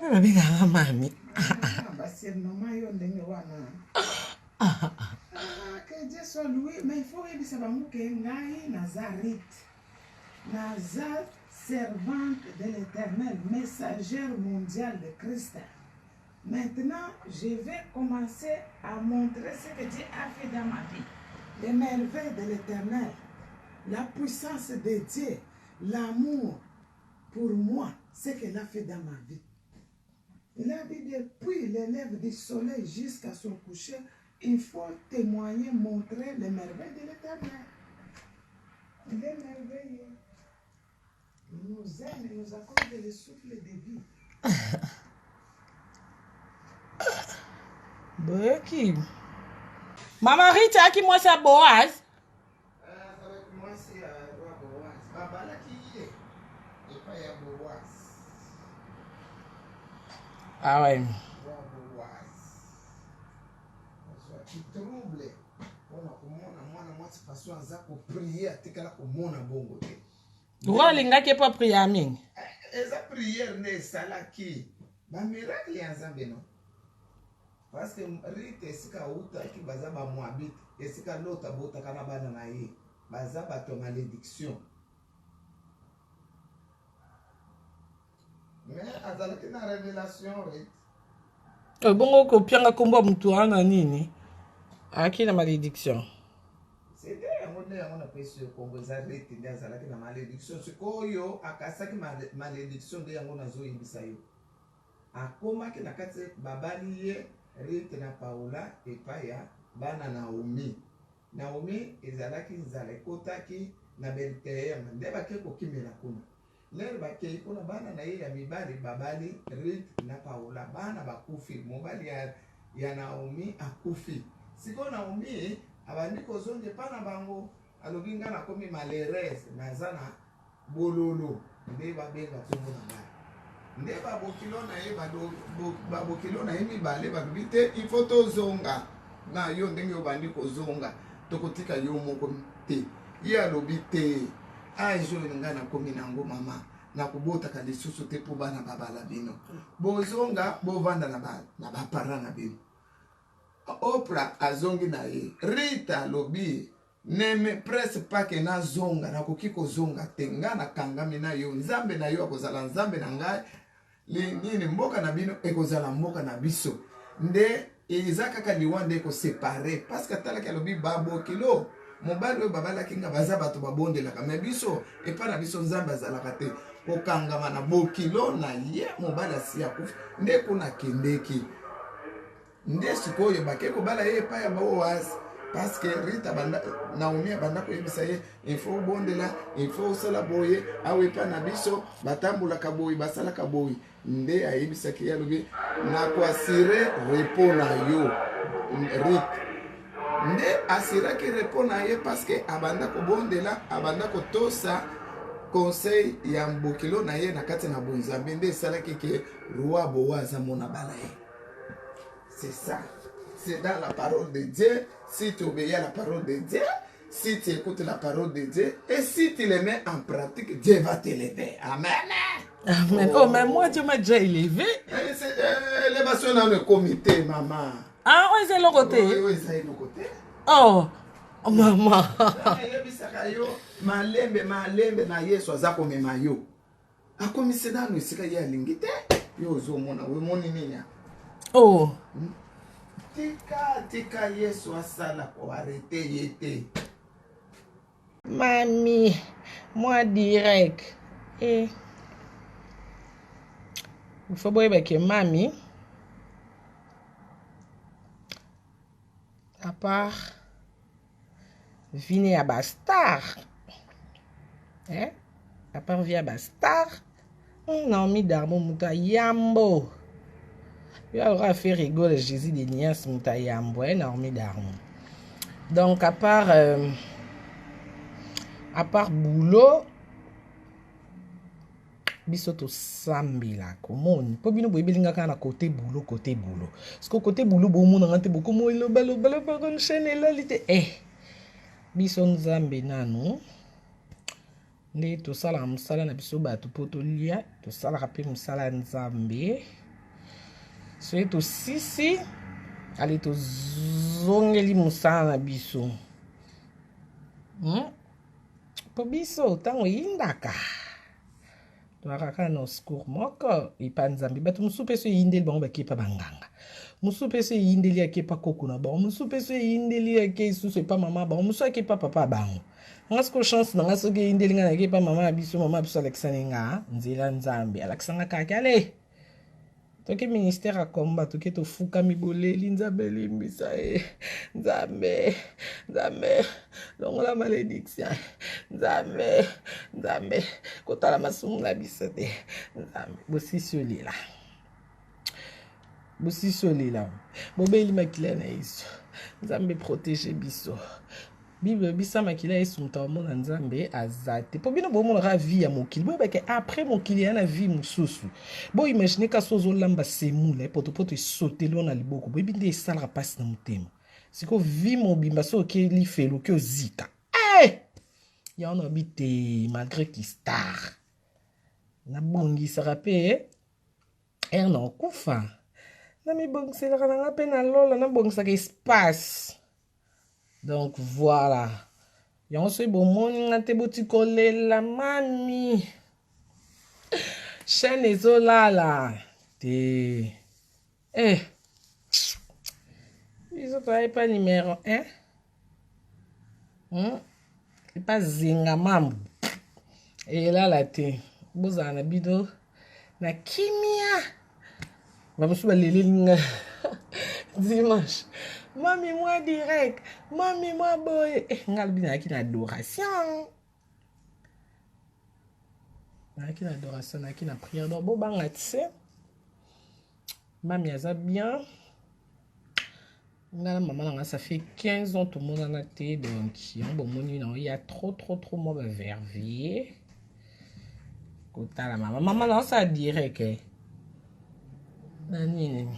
Nga babengaka mami. Ah, basurnoma yo ndenge wana. Ah, que Dieu soit loué, mais il faut oyebisa bango ke ngai naza Rite. Naza servante de l'Éternel, messagère mondiale de Christ. Maintenant, je vais commencer à montrer ce que Dieu a fait dans ma vie. Les merveilles de l'Éternel, la puissance de Dieu, l'amour pour moi, ce qu'il a fait dans ma vie. Il a dit depuis le lève du soleil jusqu'à son coucher, il faut témoigner, montrer les merveilles de l'Éternel. Il est merveilleux. Il nous aime et nous accorde le souffle de vie. Boyoki. Mama Rita aki mwasi ya Boaz. Mwasi ya roi Boaz. Babalaki ye epai ya Boaz. Ah ouais. Roi Boaz. Azwaki trouble mpona komona mwana mwasi façon aza koprie atikala komona bongo te. Roi alingaki epa priya mingi. Eh, eza prière nde esalaki bamiracle ya Nzambe no. Parce que Rite esika awutaki baza ba Moabite, esika Lot abotaka na bana na ye, baza bato ya malédiction. Mais azalaki na révélation Rite. Eh, bongo kopianga nkombo ya motu wana nini? Ayaki na malédiction. C'était yango nde yango napesi yo nkombo eza Rite nde azalaki na malédiction. Sikoyo akasaki malédiction nde yango nazoyebisa yo. Akomaki na kati babali ye Rite na Paula epai ya bana Naomi. Naomi ezalaki nzala ekotaki na Bethlehem nde bake kokimela kuna. Lere bakei kuna bana na ye ya mibali babali Rite na Paula, bana bakufi, mobali ya, ya Naomi akufi. Sikoyo Naomi abandi kozonga epai na bango, alobi nga nakomi malheureuse, naza na Bololo nde babenga kombo na ngai. Nde babokilo na ye babokilo na ye mibale balobi te il faut tozonga na yo ndenge obandi kozonga tokotika yo moko te. Ye alobi te age oyo ngai nakomi na yango mama nakobotaka lisusu te mpo bana babala bino bozonga bovanda na baparent na bino. Oprah azongi na ye. Rita alobi Ne me presse pas que nazonga, nakoki kozonga te, nga nakangami na yo, Nzambe na yo akozala Nzambe na ngai, nini mboka na bino ekozala mboka na biso. Nde eza kaka liwa nde ekosepare, parce que atalaki alobi babokilo mobali oyo babalaki nga baza bato babondelaka, me biso epai na biso Nzambe azalaka te, kokangama na bokilo na ye mobali asi akufi, nde kuna akendeki. Nde sikoyo bake kobala ye epai ya Boaz parce que Rita banda Naomi abanda koyebisa ye il faut obondela, il faut osala boye, awa epai na biso batambolaka boye, basalaka boye. Nde ayebisaki ye alobi nakoasire repos na yo Rite. Nde asiraki repos na ye parce que abanda kobondela, abanda kotosa conseil ya bokilo na ye na kati na bonzambe, nde esalaki ke roi Boaz amona bala ye. C'est ça. C'est dans la parole de Dieu. Si tu obéis à la parole de Dieu, si tu écoutes la parole de Dieu, et si tu le mets en pratique, Dieu va t'élever. Amen. Amen. Oh, mais moi, Dieu m'a déjà élevé. Eh, eh, élévation dans le comité, maman. Ah, oui, c'est le côté. Oui, oui, c'est le côté. Oh, oh maman. Eyebisaka yo malembe malembe na Yesu aza komema yo. Akomisi nanu esika ye alingi te. Yo ozomona, omoni nini? Oh. Hmm? Tika, tika Yesu asala ko arrete ye te. Mami, moi direct. Eh. Il faut boyeba ke mami à part vine ya ba star eh? à part vie ya ba star hmm, Naomi Darbo moto ya yambo yo aloka afe rigole Jésus de Nias moto ya yambo eh, Naomi Darmo donc à part euh, à part boulot biso tosambelaka omoni mpo bino boyebeli nga kaka na kote boulot kote boulot siko kote boulot bomona nga te bokomo elobalobalobaka chaîne elali te eh biso nzambe nanu nde tosalaka mosala na biso bato mpo tolia tosalaka mpe mosala ya nzambe. Soki tosisi, ale tozongeli mosala na biso. Po biso ntango eyindaka toyaka kaka na secours moko epa Nzambe. Bato mosusu mpe so eyindeli bango bake epa banganga, mosusu mpe so eyindeli ake epa koko na bango, mosusu mpe so eyindeli ake lisusu epa mama bango, mosusu ake epa papa bango. Nga sikoyo chance na nga soki eyindeli nga nake epa mama ya biso, mama ya biso alakisani nga nzela Nzambe, alakisa nga kaka ale toke ministère ya combat, toke tofukami boleli Nzambe limbisa ye, Nzambe, Nzambe longola malédiction, Nzambe, Nzambe kotala masumu na biso te, Nzambe. Bosisi olela, bosisi olela, bobeli makila na Yesu, Nzambe protege biso. Bible ebisa makila ya Yesu moto amona Nzambe aza te. Po bino bomonaka vie ya mokili, boyebake après mokili ya na vie mosusu. Bo imagine ka so ozolamba semoule eh, potopoto esoteli yo na liboko, boyebi nde esalaka mpasi na motema. Siko vie mobimba so oke lifelo oke ozika. Eh! Yango na bi te malgré ki star. Nabongisaka pe ere na okufa. Namibongiselaka na nga pe na lola, nabongisaka espace. Donc voilà. Yango soki bomoni nga te boti kolela mami. Chaîne ezolala te. Eh. Biso toyai pa numéro 1. Epa zinga mambu. Elala te. Bozala na bino na kimia. Bamosusu baleleli nga dimanche. Mami mwa direct, mami mwa boye. Eh, nga lobi nayaki na adoration. Nayaki na adoration, nayaki na prière. Donc bobanga tse. Mami aza bien. Nga na mama na nga ça fait 15 ans tomonana te, donc yango bomoni na ya trop trop trop mwa ba vervier kotala mama. Mama na osala direct eh. Na nini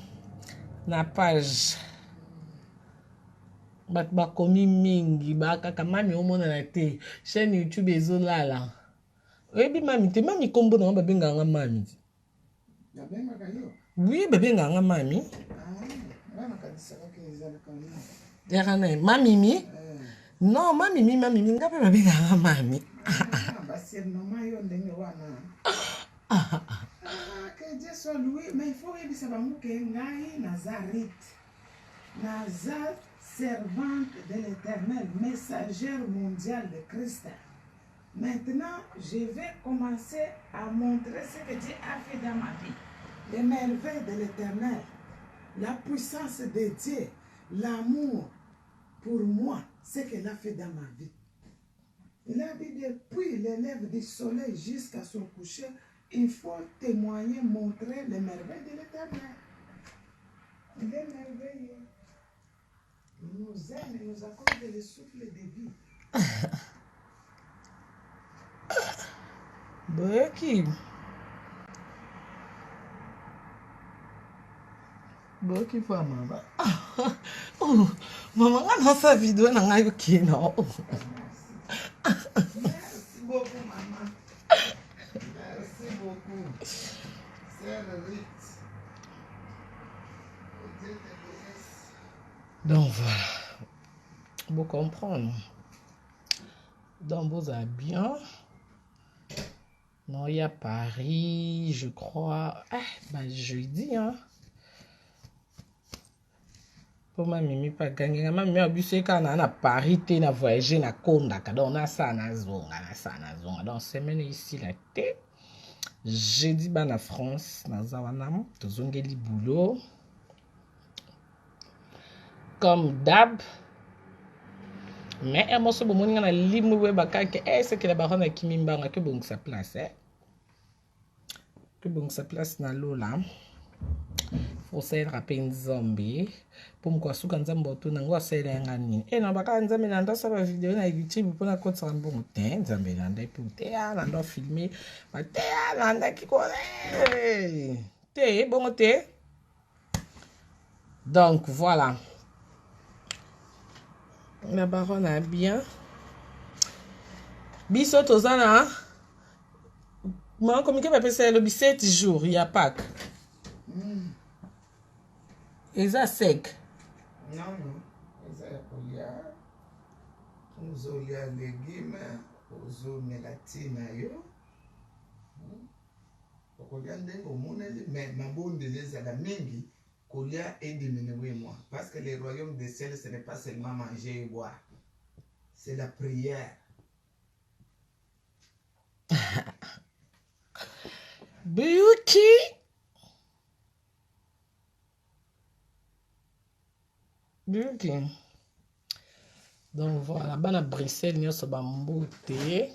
na page bato bakomi mingi bakaka mami omonana te, chaîne YouTube ezolala. Oyebi mami te, mami kombo na ngo babengaka nga mami. Babengaka yo? Oui, babengaka nga mami. Ah, nakanisaka ezalaka nini? Yaka na mamimi? Eh. Non, mamimi, mamimi, nga mpe babengaka nga mami. Ah, basurnoma yo ndenge wana. Ah, que Dieu soit loué, mais il faut oyebisa bango ke ngai naza Rite. Naza servante de l'Éternel, messagère mondiale de Christ. Maintenant, je vais commencer à montrer ce que Dieu a fait dans ma vie. Les merveilles de l'Éternel, la puissance de Dieu, l'amour pour moi, ce qu'il a fait dans ma vie. Il a dit depuis le lève du soleil jusqu'à son coucher, il faut témoigner, montrer les merveilles de l'Éternel. Il est merveilleux. Il nous aime et nous accorde le souffle de vie. Boyoki, boyoki mpo ya mama. Oh, mama nga naosala video na ngai okei na oh. Merci beaucoup, maman. Merci beaucoup. Sœur Ruth. Que Dieu te bénisse. Donc voilà, vous comprendre. Donc vous allez bien. Non, il y a Paris, je crois. Ah, bah, jeudi, hein. Po mamimi mpe agangi nga, mamimi abiso ye kaka na Paris te, na voyage na kondaka, donc nasala nazonga, nasala nazonga, donc semaine esila te. Jeudi bana France naza wana, tozongeli boulot comme d'hab. Mais un moso bomoni nga na limwi, boyeba kaka eh, sekela baron akimi mbanga ke bongisa place eh. Ke bongisa place na lola. Osalelaka mpe Nzambe mpo moko asuka Nzambe otuna yango asalela yanga nini. E na bakaka Nzambe na ndo asala bavideo na YouTube mpo nakotisaka mbongo te. Nzambe na ndai mpo te ya na ndo filme bateya na ndaki ko te bongo te. Donc voilà, la baronne a bien. Biso toza na mama komike bapesa ye lobi 7 jours ya Pâques. Eza sec. Non, non. Eza ya kolia. Ozolia legume, ozomela ti na yo. Hmm. Okolia ndenge omoneli, mais mabondeli ezala mingi kolia et diminuer moi. Parce que le royaume des ciels, ce n'est pas seulement manger et boire. C'est la prière. Beauty. Beauty. Donc voilà, bana Bruxelles nyonso bambote.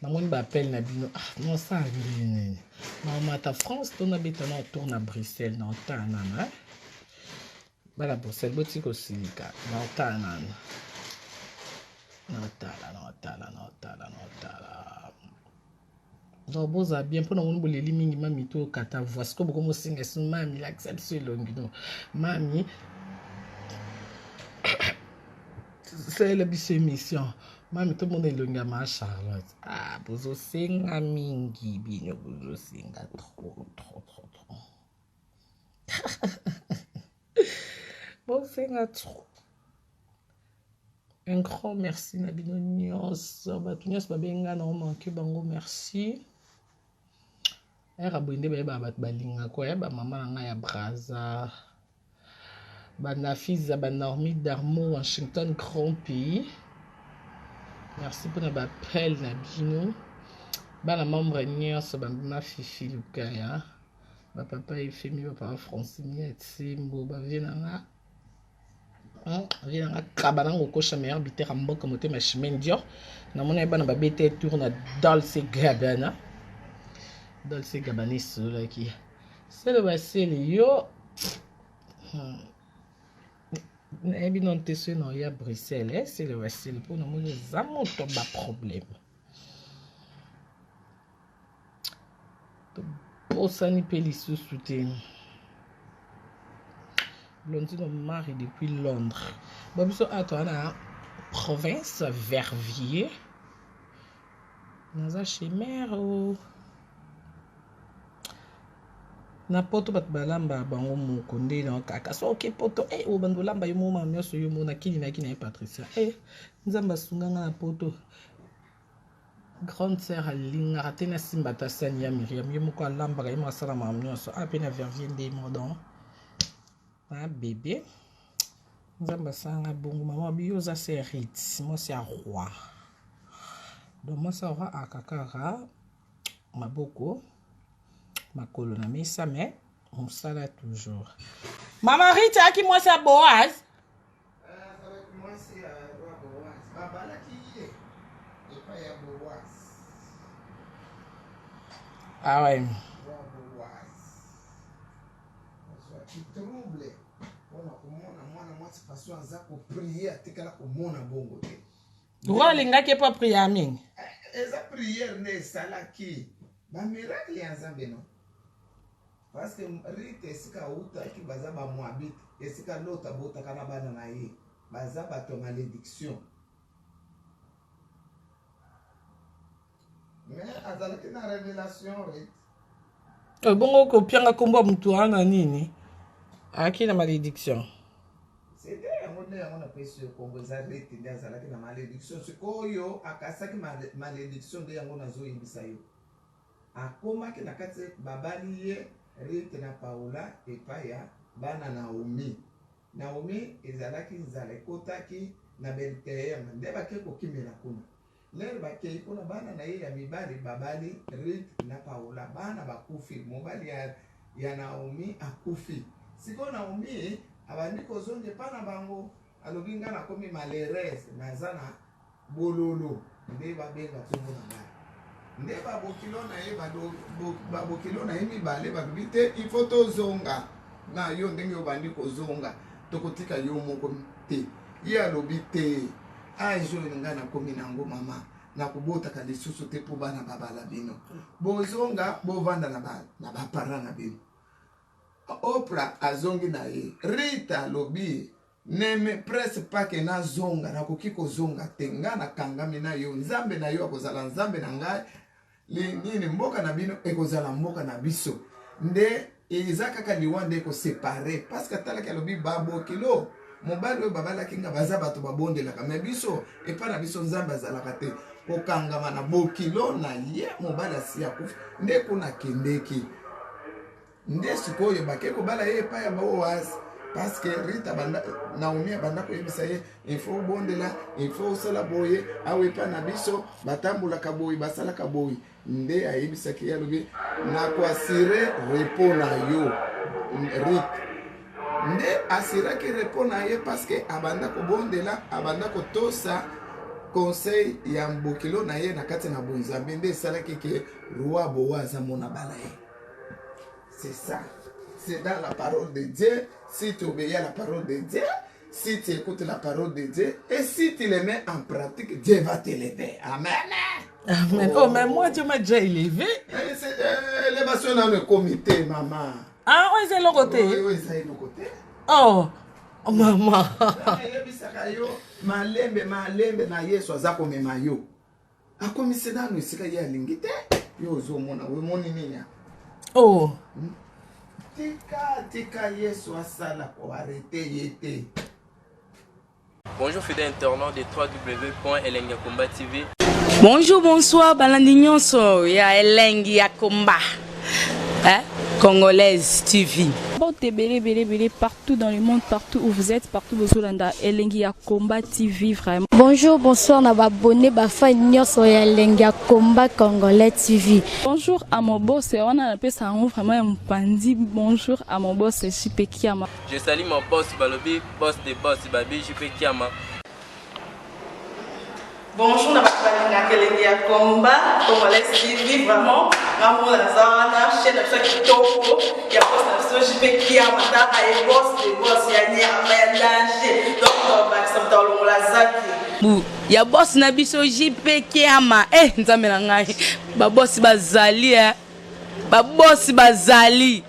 namoni baappel na bino ah, nosala ndenge nini naomata france to nabeta na tour na bruxelles na otala nano eh? bana bruxelles botiki kosilika na otala nano na otala na otala na otala na otala Donc boza bien mpona moni boleli mingi mami to kata voix sikoyo bokomosenga so mami lakisa biso elongi no mami salela biso émission mami tomona elongi ya ma charlotte ah bozosenga mingi bino bozosenga trop trop trop trop bosenga trop Un grand merci na bino nyonso bato nyonso babengi ngai na omanke bango merci ere boye nde bayebaka bato balingaka oya bamama na ngai ya braza banafiza banormi darmo washington grand pays merci mpona baappel na bino bana membre nyonso bamama fifi lukaya bapapa efemi bapapa francini ya tsimbo bavie na nga Vie na nga kaba na ngokosha meilleur buteur ya mboka motema Chimène Dior namona ye bana babeta ye tour na Dolce Gabbana Dolce Gabbana esololaki sele basele yo hmm. nayebi nano te soki na oya Bruxelles eh, sele basele mpo namoni eza moto ba problème tobosani mpe lisusu te blondine omari depuis londres ba biso awa toza na province vervier naza chez mare oh. na poto bato balamba bango moko nde na kaka so oke poto e eh, obanda olamba yo moko mama nyonso yo moko na kini nayaki na ye patricia e eh, nzambe asunga nga na poto Grande sœur alingaka te nasimba ata sani ya Miriam ye moko alambaka ye moko asala makambo nyonso a mpe na vervier nde moko donc na bebe nzambe asanga bongo mama abi yo oza se rit mwasi ya roi donc mwasi ya roi akakaka maboko makolo na mesa mais mosala toujours mama rite ayaki mwasi ya boaz Azalaki mwasi ya roi Boaz. Babalaki ye epai ya Boaz. Ah ouais. Roi Boaz. Azwaki trouble mpona komona mwana mwasi façon aza koprie atikala komona bongo te. Roi alingaki ye mpo apria mingi. Eh, eza prière nde esalaki bamiracle ya Nzambe no. Parce que Rite esika awutaki baza ba moabite esika Lot abotaka na bana na ye baza bato ya malediction mais azalaki na revelation Rite. Eh, bongo kopianga nkombo ya motu wana nini ayaki na malediction C'était yango nde yango napesi yo nkombo eza Rite nde azalaki na malediction sikoyo akasaki malediction nde yango nazoyebisa yo Akomaki na kati babali ye Rite na Paola epai ya bana Naomi. Naomi ezalaki nzala ekotaki na Beltehem nde bake kokimela kuna. Lere bakei kuna bana na ye ya mibali babali Rite na Paola bana bakufi mobali ya, ya Naomi akufi. Sikoyo Naomi abandi kozonga epai na bango alobi nga nakomi malheureuse naza na Bololo nde babenga kombo na ngai. Nde babokilo na ye babokilo na ye mibale balobi te il faut tozonga na yo ndenge obandi kozonga tokotika yo moko te. Ye alobi te age oyo ngai nakomi na yango mama nakobotaka lisusu te mpo bana babala bino bozonga bovanda na baparent na bino. Oprah azongi na ye. Rita alobi Ne me presse pas que nazonga, nakoki kozonga te. Nga nakangami na yo, Nzambe na yo akozala Nzambe na ngai, nini mboka na bino ekozala mboka na biso. Nde Eza kaka liwa nde eko separer parce que atalaki alobi ba bokilo mobali oyo babalaki nga baza bato babondelaka me biso epai na biso nzambe azalaka te kokangama na bokilo na ye mobali asi akufi nde kuna akendeki nde sikoyo bake kobala ye epai ya Boaz parce que Rita banda Naomi abanda koyebisa ye il faut obondela il faut osala boye awa epai na biso batambolaka boye basalaka boye Nde ayebisaki ye alobi nakoasire repos na yo Ruth. Nde asiraki repos na ye parce que abanda kobondela, abanda kotosa conseil ya bokilo na ye na kati na bonzambe nde esalaki ke roi Boaz amona bala ye. C'est ça. C'est dans la parole de Dieu. Si tu obéis à la parole de Dieu, Si tu écoutes la parole de Dieu et si tu le mets en pratique, Dieu va t'élever. Amen. Amen. Oh, mais moi, Dieu m'a déjà élevé. Eh, eh, élévation dans le comité, maman. Ah, oui, c'est le côté. Oui, oui, c'est le côté. Oh, maman. Eyebisaka yo malembe malembe na Yesu aza komema yo. Akomisi nanu esika ye alingi te. Yo ozomona, omoni nini? Oh. Hmm? Tika, tika Yesu asala ko arrêter ye te. Bonjour fidèles internautes de www.elengiyakomba TV. Bonjour, bonsoir, balandi nyonso ya elengi ya komba. Hein? Congolaise TV. Mbote ebele ebele ebele partout dans le monde, partout où vous êtes, partout bozolanda elengi ya combat TV vraiment. Bonjour, bonsoir na ba abonné ba fan nyonso ya elengi ya combat congolais TV. Bonjour à mon boss, wana napesa yango vraiment ya mopanzi. Bonjour à mon boss JP Kiama. Je salue mon boss balobi boss de boss babi JP Kiama. Bonjour na bato balingaka elengi ya combat congolais TV vraiment nga moko naza wana chaîne na biso ya kitoko ya boss na biso JP Kiama taka ye boss de boss ya nyama ya danger donc bakisa moto alongola zaki bu ya boss na biso JP Kiama eh nzambe na ngai ba boss bazali eh ba boss bazali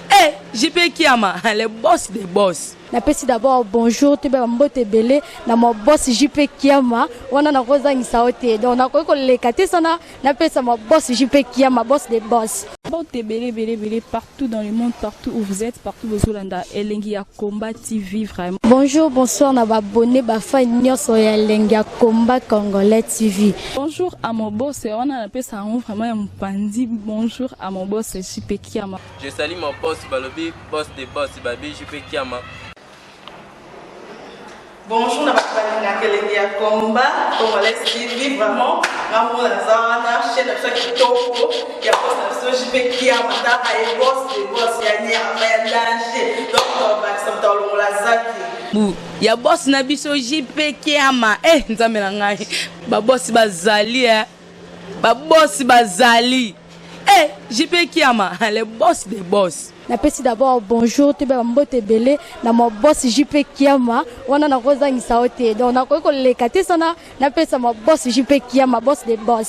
eh JP Kiama le boss de boss. Napesi d'abord bonjour toyeba ba mbote ebele na ma boss JP Kiama wana nakozangisa yo te donc nakoki koleka te sana napesa ma boss JP Kiama boss de boss. Mbote ebele ebele ebele partout dans le monde partout où vous êtes partout bozolanda elengi ya combat TV vraiment. Bonjour bonsoir na ba abonne ba fan nionso ya elengi ya combat congolais TV. Bonjour à mon boss wana napesa yango vraiment ya mopanzi bonjour à mon boss JP Kiama. Je salue mon boss balobi boss de boss babi JP Kiama. Bonjour na bato balingaka elengi ya combat congolais TV vraiment nga moko naza wana chaîne na biso ya kitoko ya boss na biso JP Kiama taka ye boss de boss ya nyama ya danger donc bakisa moto alongola zaki bu ya boss na biso JP Kiama eh nzambe na ngai ba boss bazali eh ba boss bazali eh JP Kiama le boss de boss. Napesi d'abord bonjour toyeba ba mbote ebele na ma boss JP Kiama wana nakozangisa yo te donc nakoki koleka te sana napesa ma boss JP Kiama boss de boss.